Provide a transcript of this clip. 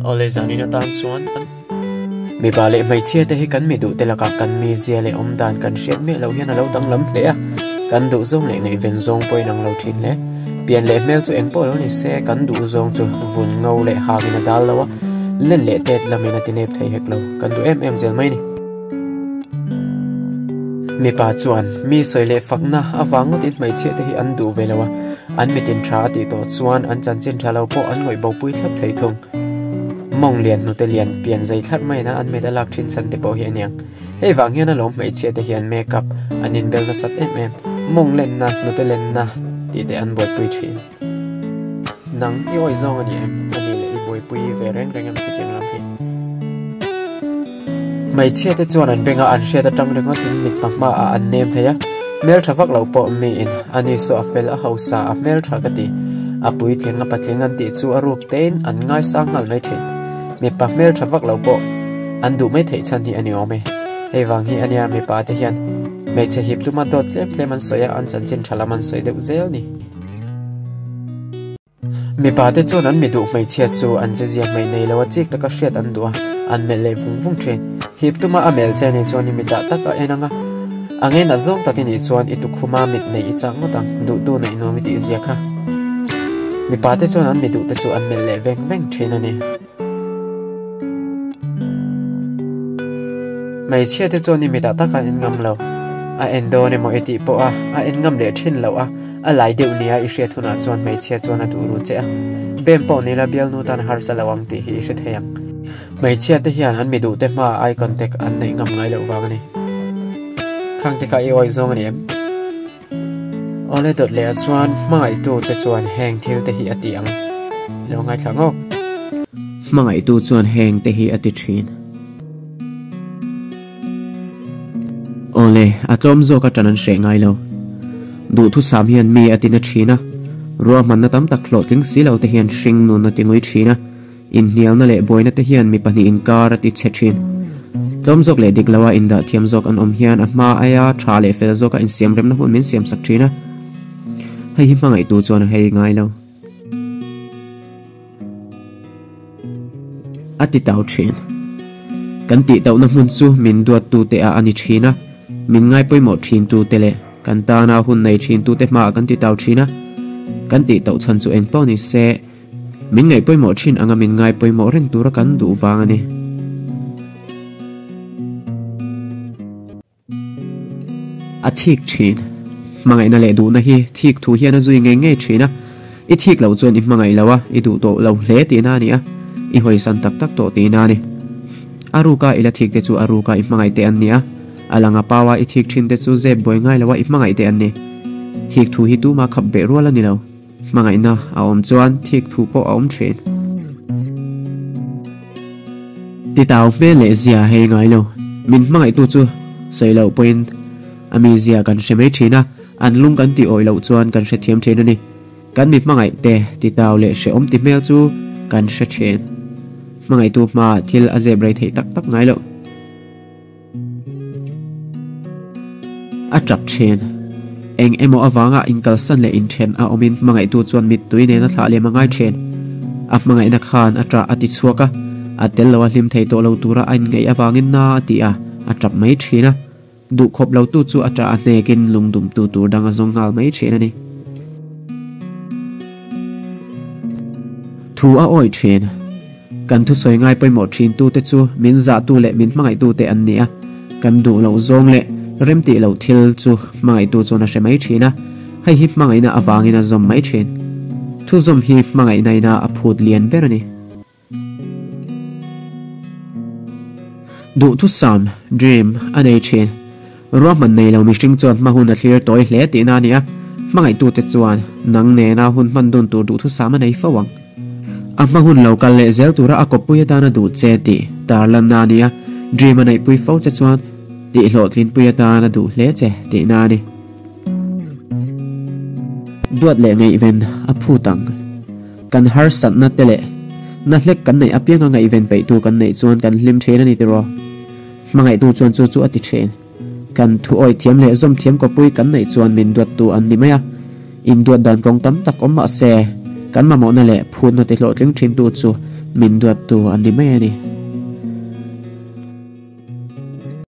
Awle zanin atan chuan mipa leh hmeichhia te hi kan mi duh te lakah kan mizia leh awmdan kan hriat miah loh hian a lo danglam hle a, kan duh zawng leh ngaihven zawng pawh inang lo thin hle. Pian leh hmel chu eng pawh lo ni se kan duh zawng chu vun ngo leh hangin a dal lo a, len leh tet lamin a ti nep thei hek lo, kan duh em em zel mai ni. Mipa chuan mi sawi leh fakna avang ngawtin hmeichhia te hi an duh ve lo a, an mitin tha a tih tawh chuan an chanchin tha lo pawh an ngawih bopui thlap thei thung. Mawng lian hnute lian pian zei thlarh maiin a an mit a lak thin chhan te pawh hi a niang. Hei vang hian alawm hmeichhia te hian make up an inbel nasat em em, mawng lenna, hnute lenna tih te an buaipui thin. Nang i awih zawng a ni em? A nih leh i buaipui ve reng reng em khitiang lam hi? Hmeichhia te chuan an bengah an hriat atang ringawtin mit hma hmaah an nem thei a, hmeltha vak lo pawh miin a ni saw a fel a hausa a hmeltha ka ti. A puitling a patling an tih chu a ruk tein an ngaisang nghal mai thin. Mipa hmeltha vak lo pawh an duh mai theih chhan hi a ni awm e. Hei vang hi ania mipa te hian hmeichhe hip tuma dawt tlem tlem an sawi a, an chanchin tha lam an sawi deuh zel ni. Mipa te chuan an mi duh hmeichhia chu an chezia hmeih nei lo a chik taka hriat an duh a, an melh leh vung vung thin. Hip tuma a melh che nih chuan i mitah tak a en ang a, a ngei zawng tak i nih chuan i tukhuma mit neih i chak ngawt ang, duhtu neih nuam i tih zia kha. Mipa te chuan an mi duh te chu an melh leh veng veng thin a ni. Hmeichhia te chuan i mitah tak an en ngam lo. A en dawn emaw i tih pawh a, a en ngam leh thin loh a, a lai deuh nia i hriat hunah chuan hmeichhia chuan a duh ru che a. Bem pawh nila bialnu tan a harsa lo ang tih hi i hre thei ang. Hmeichhia te hian an mi duh te hmaah eye contact an neih ngam ngai loh vang a ni. Khang te kha i awih zawng a ni em? Awle dawt leh ah chuan hmangaihtu che chuan heng thil te hi a ti ang. I lo ngaithla ngawk. Hmangaihtu chuan heng te hi a ti thin. Awle, a tlawm zawk atan an hreh ngai lo. Duhthusam hian mi a ti na thin a, ruahmanna tam tak hlawhtling si lo te hian hring nun a ti ngui thin a. Inhnialna leh buaina te hian mi pahnih inkar a ti chhe thin. Tlawm zawk leh dik loa indah thiam zawk an awm hian a hma aia tha leh fel zawka insiamremna hun min siamsak thin a. Hei hi hmangaihtu chuan a hei ngai lo. A ti tau thin. Kan tih tauhna hmun chu min duattu te ah a ni thin a, min ngaipawimawh thintu te leh kan tana hun nei thintu te hmaah kan ti tau thin a. Kan tih tauh chhan chu eng pawh ni se, Min ngaih pawimawh thin anga min ngai pawimawh reng tura kan duh vang a ni. A thik thin. Hmangaihna leh duhna hi thik thu hian a zui ngei ngei thin a. I thik loh chuan i hmangaih lo a, i duh tawh lo hle tihna a ni a, i hawisan tak tak tawh tihna a ni. A ruka i la thik te chu a ruka i hmangaih te an ni a, a langa paua i thik thin te chu zep buai ngai loa i hmangaih te an ni. Thik thu hi tuma khap beh rual a ni lo. Hmangaihna a awm chuan thik thu pawh a awm thin. Titau hmel leh zia hei ngai lo. Min hmangaihtu chu sawi loh pawhin a mi zia kan hre mai thin a, an lung kan tih awih loh chuan kan hrethiam thin a ni. Kan mi hmangaih te titau leh hrehawm ti hmel chu kan hre thin. Hmangaihtu hmaah thil a zep rei theih tak tak ngai loh. A tap thin. Eng emaw avanga inkalsan leh inthen a awmin hmangaihtu chuan mittui nena thlah lem a ngai thin. A hmangaihna khan a tah a ti chhuak a, a tel lo a hlim thei tawh lo tura a inngaih avangin na a ti a, a tap mai thin a. Duhkhawp lotu chu a tah a hnekin lungdumtu tur dang a zawng nghal mai thin a ni. Thu a awih thin. Kan thusawi ngai pawimawh thintute chu min zahtu leh min hmangaihtute an ni a, kan duh loh zawng leh remtih loh thil chu hmangaihtu chuan a hre mai thin a, hei hi hmangaihna avangin a zawm mai thin. Thuzawm hi hmangaihna ina a phut lian ber a ni. Duhthusam, dream, a nei thin. Ruahman nei lo mihring chuan hma hun a thlir tawi hle tihna a ni a, hmangaihtute chuan nang nena hun hman dun tur duhthusam a nei fo ang. A hma hun lo kal leh zel tura a kawppui atana duh che tih tarlanna a ni a, dream a neihpui fo che chuan tih hlawhtlinpui atana duh hle che tihna a ni. Duat leh ngaihven a phut ang. Kan harsatna te leh na hlek kan neih apianga ngaihven peihtu kan neih chuan kan hlim thin a ni tiraw? Hmangaihtu chuan chu chu a ti thin. Kan thu awih thiam leh zawm thiam kawpui kan neih chuan min duattu an ni mai a. Induat dan kawng tam tak awm mah se, kan mamawhna leh phutna ti hlawhtling thintu chu Min duattu an ni mai a ni.